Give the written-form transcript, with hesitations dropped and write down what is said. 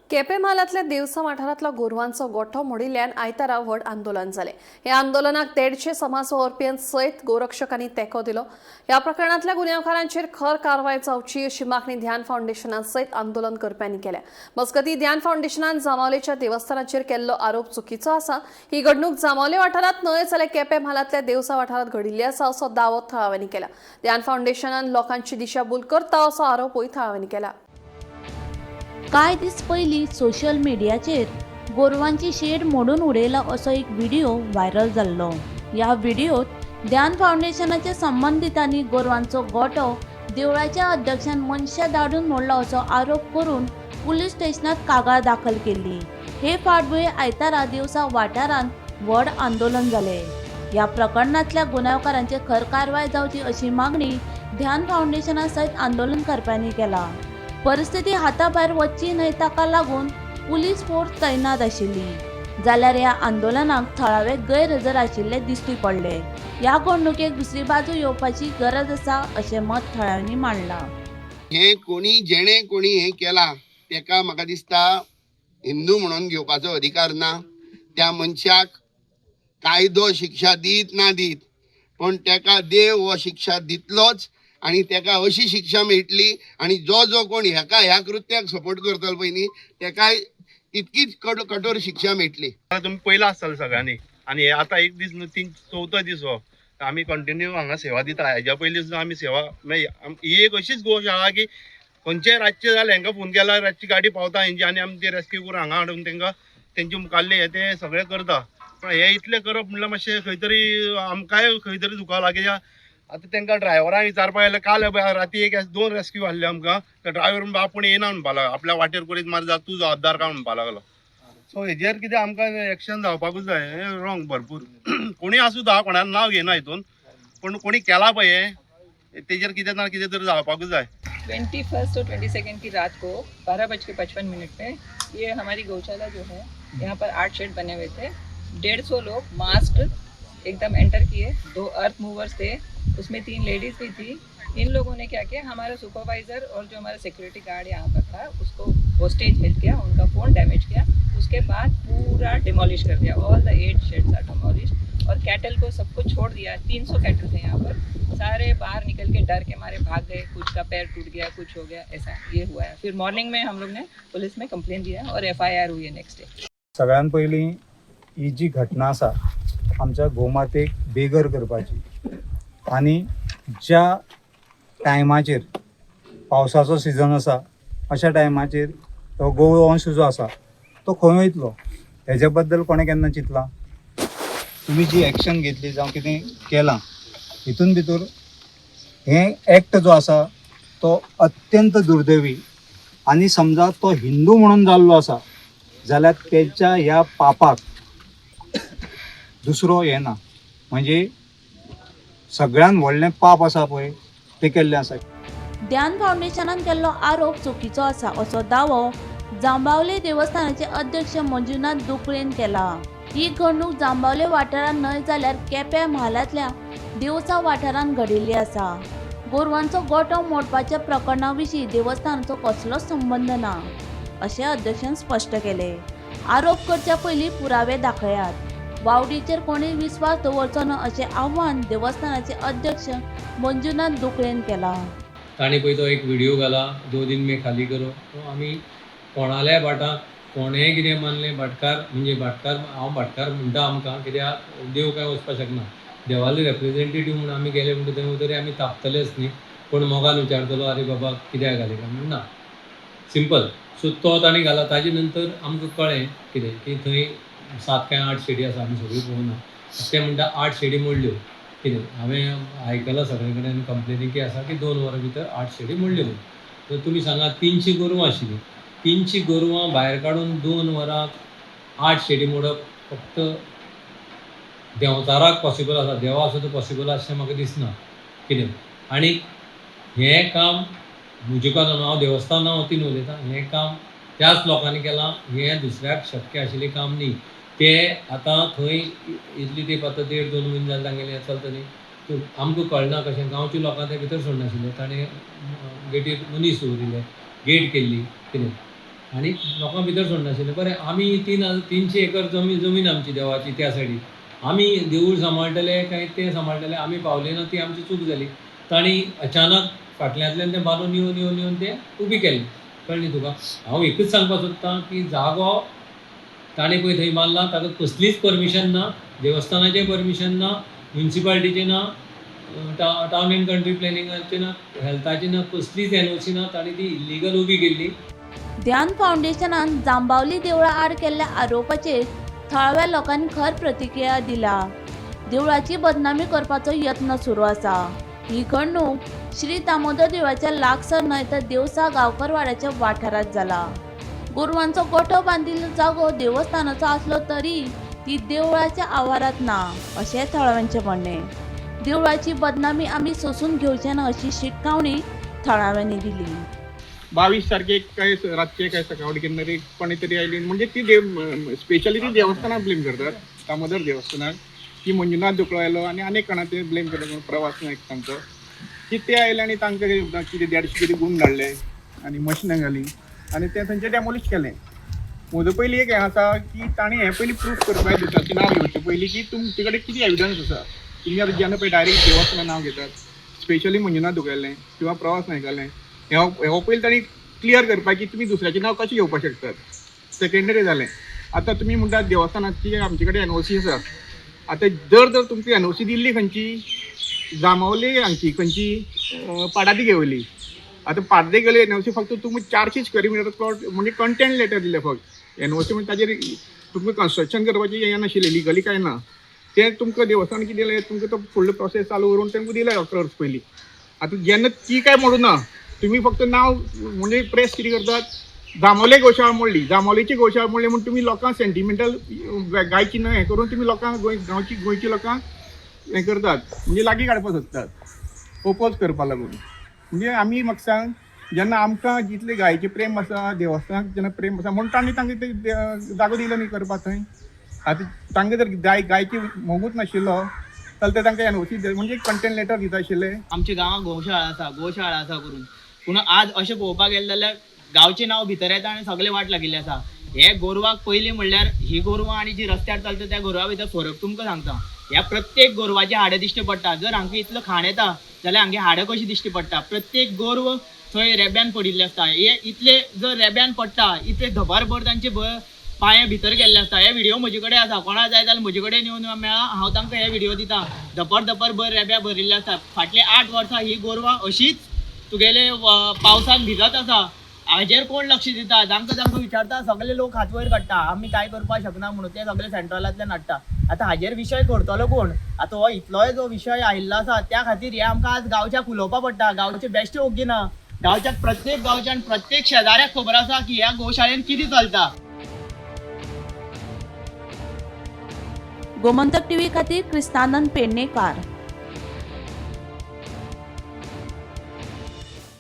केपें म्हालांतल्या देवसा वाठारांतलो गोरवांचो गोठो मोडिल्ल्यान आयतारा व्हड आंदोलन जालें. ह्या आंदोलनाक 150 समाज वावुरप्यां सयत गोरक्षकांनी तेंको दिलो. ह्या प्रकरणांतल्या गुन्यांवकारांचेर खर कारवाय जावची अशी मागणी ध्यान फावंडेशना सयत आंदोलन करप्यांनी केल्या. मजगतीं, ध्यान फावंडेशनान जांबावलेच्या देवस्थानाचेर केल्लो आरोप चुकीचो आसा. ही घडणूक जांबावले वाठारांत न्हय जाल्यार केपें म्हालांतल्या देवसा वाठारांत घडिल्ली आसा असो दावो थळाव्यांनी केला. ध्यान फावंडेशनान लोकांची दिशाभूल करता असो आरोपूय थळाव्यांनी केला. कांय दीस पयलीं सोशल मिडियाचेर गोरवांची शेड मोडून उडयला असो एक व्हिडिओ व्हायरल जाल्लो. ह्या व्हिडिओत ध्यान फावंडेशनाच्या संबंदितांनी गोरवांचो गोठो देवळाच्या अध्यक्षान मनशां धाडून मोडला असो आरोप करून पुलीस स्टेशनात कागाळ दाखल केल्ली. हे फाटभुंयेर आयतारा देवसा वाठारांत व्हड आंदोलन जालें. ह्या प्रकरणांतल्या गुन्यांवकारांचेर खर कारवाय जावची अशी मागणी ध्यान फावंडेशना सयत आंदोलन करप्यांनी केला. परिस्थिती हाताभायर वच्ची न्हय ताका लागून पुलीस फोर्स तैनात आशिल्ली. जाल्यार ह्या आंदोलनाक थळावे गैरहजर आशिल्ले दिश्टी पडले. ह्या घडणुकेक दुसरी बाजू येवपाची गरज आसा अशें मत थळाव्यांनी मांडलां. हें कोणी, जेणे कोणी हें केलां तेका म्हाका दिसता हिंदू म्हणून घेवपाचो अधिकार ना. त्या मनशाक कायदो शिक्षा दीत ना दीत, पण तेका देव हो शिक्षा दितलोच आनी तेका अशी शिक्षा मेळटली आनी जो जो कोण हेका ह्या कृत्याक सपोर्ट करतलो पळय न्ही, तेकाय तितकीच कठोर शिक्षा मेळटली. आतां तुमी पयला आसतले सगळ्यांनी आनी हे आतां एक दीस न्हू, तीन चवथो दीस हो आमी कंटिन्यू हांगा सेवा दिता. हेज्या पयलीं सुद्दां आमी सेवा मागीर ही एक अशीच गोशाळा की खंयचेय रातचें जालें, हांकां फोन केल्यार रातची गाडी पावता हेंची आनी आमी ते रेस्क्यू करून हांगा हाडून तांकां तेंचे मुखाल्ले हे ते सगळें करता. पण हे इतलें करप म्हणल्यार मातशें खंय तरी आमकांय खंय तरी दुखावला, कित्याक आतां तांकां ड्रायव्हरांक विचारपा गेल्यार काल राती एक दोन रेस्क्यू आहले आमकां. त्या ड्रायव्हर म्हणपा आपूण येना म्हणपा लागलो, आपल्या वाटेर करीत मार जा तूं जबाबदार काय म्हणपा लागलो. सो हेजेर कितें आमकां एक्शन जावपाकूच जाय. हें रॉंग भरपूर. कोणी आसूं दा, कोणाक नांव घेयना हितून, पूण कोणी केलां पळय हें, तेजेर कितें ना कितें तरी जावपाकूच जाय. 21st और 22nd की रात को 12:55 पे ये हमारी गौशाला जो है, यहाँ पर आठ शेड बने हुए थे. 150 लोग मास्क एकदम एंटर किए. दो अर्थ मूवर्स थे, उसमें तीन लेडीज़ भी थी. इन लोगों ने क्या किया, हमारा सुपरवाइज़र और जो हमारा सिक्योरिटी गार्ड यहाँ पर था, उसको होस्टेज हेल्ड किया, उनका फ़ोन डैमेज किया. उसके बाद पूरा डिमोलिश कर दिया. All the eight sheds are demolish और कैटल को सबको छोड़ दिया. 300 कैटल थे यहाँ पर, सारे बाहर निकल के डर के मारे भाग गए. कुछ का पैर टूट गया, कुछ हो गया, ऐसा ये हुआ है. फिर मॉर्निंग में हम लोग ने पुलिस में कंप्लेन दिया और एफआईआर हुई है नेक्स्ट डे. सगळ्यात पयलीं ही जी घटना आसा आमच्या गोमातेक बेगर करपाची आनी ज्या टायमाचेर पावसाचो सिजन आसा, अशा टायमाचेर तो गोवंश जो आसा तो खंय वयतलो, हेज्या बद्दल कोणें केन्ना चिंतलां? तुमी जी एक्शन घेतली जावं कितें केलां, हितून भितर हें एक्ट जो आसा तो अत्यंत दुर्दैवी आनी समजा तो हिंदू म्हणून जाल्लो आसा जाल्यार तेच्या ह्या पापाक दुसरो हें ना. म्हणजे सगळ्यान व्हडलें पाप आसा पळय, तें केल्लें आसा. ध्यान फावंडेशनान केल्लो आरोप चुकीचो आसा असो दावो जांबावले देवस्थानाचे अध्यक्ष मंजुनाथ दुकळेन केला. ही घडणूक जांबावले वाठारांत न्हय जाल्यार केप्यां म्हालांतल्या देवसा वाठारांत घडिल्ली आसा. गोरवांचो गोठो मोडपाच्या प्रकरणा विशीं देवस्थानाचो कसलोच संबंद ना अशें अध्यक्षान स्पश्ट केलें. आरोप करच्या पयलीं पुरावे दाखयात. वावडीचेर कोणूय विस्वास दवरचो ना अशें आव्हान देवस्थानाचे अध्यक्ष मंजुनाथ दुकळेन केलां. ताणी पळय तो एक व्हिडिओ घाला, 2 दिन में खाली करो. तो आमी कोणाल्याय भाटाक कोणेंय कितें मानलें, भाटकार म्हणजे भाटकार, हांव भाटकार म्हणटा आमकां, कित्याक देव काय वचपाक शकना. देवाले रेप्रेजेंटेटीव म्हणून आमी गेले म्हणटा तरी आमी तापतलेच न्ही. कोण मोगान विचारतलो, "आरे बाबा, कित्याक घाले काय?" म्हण ना, सिंपल. सो तो ताणें घाला. ताजे नंतर आमकां कळ्ळें कितें की थंय सात काय आठ शेडी आसा. आमी सगळ्यो पळोवना. ते म्हणटा आठ शेडी मोडल्यो. कितें हांवें आयकलां सगळे कडेन कंप्लेनी की आसा की 2 वरां भितर आठ शेडी मोडल्यो म्हणून. तर तुमी सांगा, 300 गोरवां आशिल्लीं. 300 गोरवां भायर काडून 2 वरां आठ शेडी मोडप फक्त देंवचाराक पॉसिबल आसा. देवा सुद्दां पॉसिबल आसचें म्हाका दिसना. कितें आनी हें काम म्हजे कारण हांव देवस्थाना वतीन उलयतां, हें काम त्याच लोकांनी केलां. हें दुसऱ्याक शक्य आशिल्लें काम न्ही. ते आतां थंय इतली तेंप, आतां देड दोन म्हयने जाले तांगेलें हें चलता न्ही. तर आमकां कळना कशें गांवच्या लोकांक ते भितर सोडनाशिल्ले. ताणें गेटीर मनीस दवरिल्ले, गेट केल्ली. कितें आनी लोकां भितर सोडनाशिल्ले. बरें, आमी 300 एकर जमीन आमची देवाची, त्या सायडीक आमी देवूळ सांबाळटले काय ते सांबाळटले आमी पावले ना, ती आमची चूक जाली. तांणी अचानक फाटल्यांतल्यान तें बांदून येवन येवन येवन तें उबी केलें. कळ्ळें तुका? हांव एकूच सांगपाक सोदतां की जागो ताणें पळय थंय बांदला ताका कसलीच परमिशन ना, देवस्थानाचें परमिशन ना, म्युनिसिपालिटीचें ना, टावन एंड कंट्री प्लॅनिंगाचें ना, हेल्थाचें ना, कसलीच एनओसी ना. ताणें ती इल्लिगल उबी केल्ली. ध्यान फावंडेशनान जांबावली देवळा आड केल्ल्या आरोपाचेर थळाव्या लोकांनी खर प्रतिक्रिया दिल्या. देवळाची बदनामी करपाचो यत्न सुरू आसा. ही घडणूक श्री दामोदर देवळाच्या लागसर न्हय तर देवसा गांवकरवाड्याच्या वाठारांत जाला. गोरवांचो गोठो बांदिल्लो जागो देवस्थानाचो आसलो तरी ती देवळाच्या आवारांत ना अशें थळाव्यांचें म्हणणें. देवळाची बदनामी आमी सोसून घेवचे ना अशी शिटकावणी थळाव्यांनी दिली. 22 तारखेक काय रातचे काय सकाळी केन्ना तरी कोणी तरी आयली, म्हणजे ती देव स्पेशली ती देवस्थानाक ब्लेम करतात, दामोदर देवस्थानाक, की मंजुनाथ धुकळो आयलो आनी अनेक कोणा ते ब्लेम करतात, प्रवास नायक तांचो, की ते आयले आनी तांकां कितें 150 कितें गूण धाडले आनी मशिनां घाली आनी तें थंयचें डेमोलिश केलें. म्हजो पयलीं एक हें आसा की ताणें हें पयलीं प्रूफ करपाक दुसऱ्याचें नांव घेवचें पयलीं की तुमचे कडेन कितें एविडन्स आसा. तुमी आतां जेन्ना पळय डायरेक्ट देवस्थाना नांव घेतात, स्पेशली मंजुनाथ धुकळेलें किंवा प्रवास नायकालें, हो पयलीं तांणी क्लियर करपाक की तुमी दुसऱ्याचें नांव कशें घेवपाक शकतात. सेकेंडरी जालें, आतां तुमी म्हणटात देवस्थानाची आमचे कडेन एनओसी आसा. आतां जर तुमकां एनओसी दिल्ली खंयची, जांबावली हांगची खंयची पाडादी घेवली, आतां पाडदे गेले एनओसी फक्त तुमी 400 स्क्वेअर मिटर प्लॉट म्हणजे कंटेंट लेटर दिलें फक्त एनओसी, म्हणजे ताजेर तुमकां कन्स्ट्रक्शन करपाचें हें नाशिल्लें, लिगली कांय ना. तें तुमकां देवस्थान कितें दिलें, तुमकां तो फुडलो प्रोसेस चालू करून तांकां दिलें 11 वर्स पयलीं. आतां जेन्ना ती काय म्हणूं ना, तुमी फक्त नांव म्हणजे प्रेस कितें करतात, जांबावले गोशाळा मोडली, जांबावलेची गोशाळा मोडली म्हूण तुमी लोकांक सेंटिमेंटल गायची न्हय हें करून तुमी लोकांक गांवची गोंयची लोकांक हें करतात, म्हणजे लागीं काडपाक सोदतात, ओपोज करपा लागून. म्हणजे आमी म्हाका सांग, जेन्ना आमकां जितलें गायचें प्रेम आसा, देवस्थानाक जेन्ना प्रेम आसा, म्हूण तांणी तांकां ते जागो दिलो न्ही करपाक थंय. आतां तांकां जर गायची मोगूच नाशिल्लो जाल्यार ते तांकां एनओसी म्हणजे कंटेंट लेटर दिता आशिल्ले. आमच्या गांवांत गोशाळा आसा, गोशाळा आसा करून, पूण आज अशें पळोवपाक गेलें जाल्यार गांवचें नांव भितर येता आनी सगळें वाट लागिल्लें आसा. हे गोरवाक पयलीं म्हणल्यार ही गोरवां आनी जी रस्त्यार चलता त्या गोरवां भितर फरक तुमकां सांगता. ह्या प्रत्येक गोरवाचें हाडां दिश्टी पडटा. जर हांकां इतलो खाण येता जाल्यार हांगे हाडां कशीं दिश्टी पडटा. प्रत्येक गोरव थंय रेब्यान पडिल्लें आसता. हे इतले जर रेब्यान पडटा, इतले धबारभर तांचे पांये भितर गेल्ले आसता. हे व्हिडिओ म्हजे कडेन आसा, कोणा जाय जाल्यार म्हजे कडेन येवन मेळा, हांव तांकां हे व्हिडिओ दिता. धपर धपर भर रेब्या भरिल्ले आसता. फाटले 8 वर्सां ही गोरवां अशीच तुगेले पावसान भिजत आसा. हाजेर कोण लक्ष दिता? जांकां जांकां विचारता सगळे लोक हात वयर काडटा, आमी कांय करपाक शकना म्हणून ते सगळे सेंट्रलांतल्यान हाडटा. आतां हाजेर विशय करतलो कोण? आतां हो इतलोय जो विशय आयिल्लो आसा त्या खातीर हे आमकां आज गांवच्याक उलोवपा पडटा. गांवचे बेश्टे ओग्गी ना, गांवच्याक प्रत्येक गांवच्यान प्रत्येक शेजाऱ्याक खबर आसा की ह्या गोशाळेन कितें चलता. गोमंतक टीव्ही खातीर क्रिस्तानंद पेडणेकार.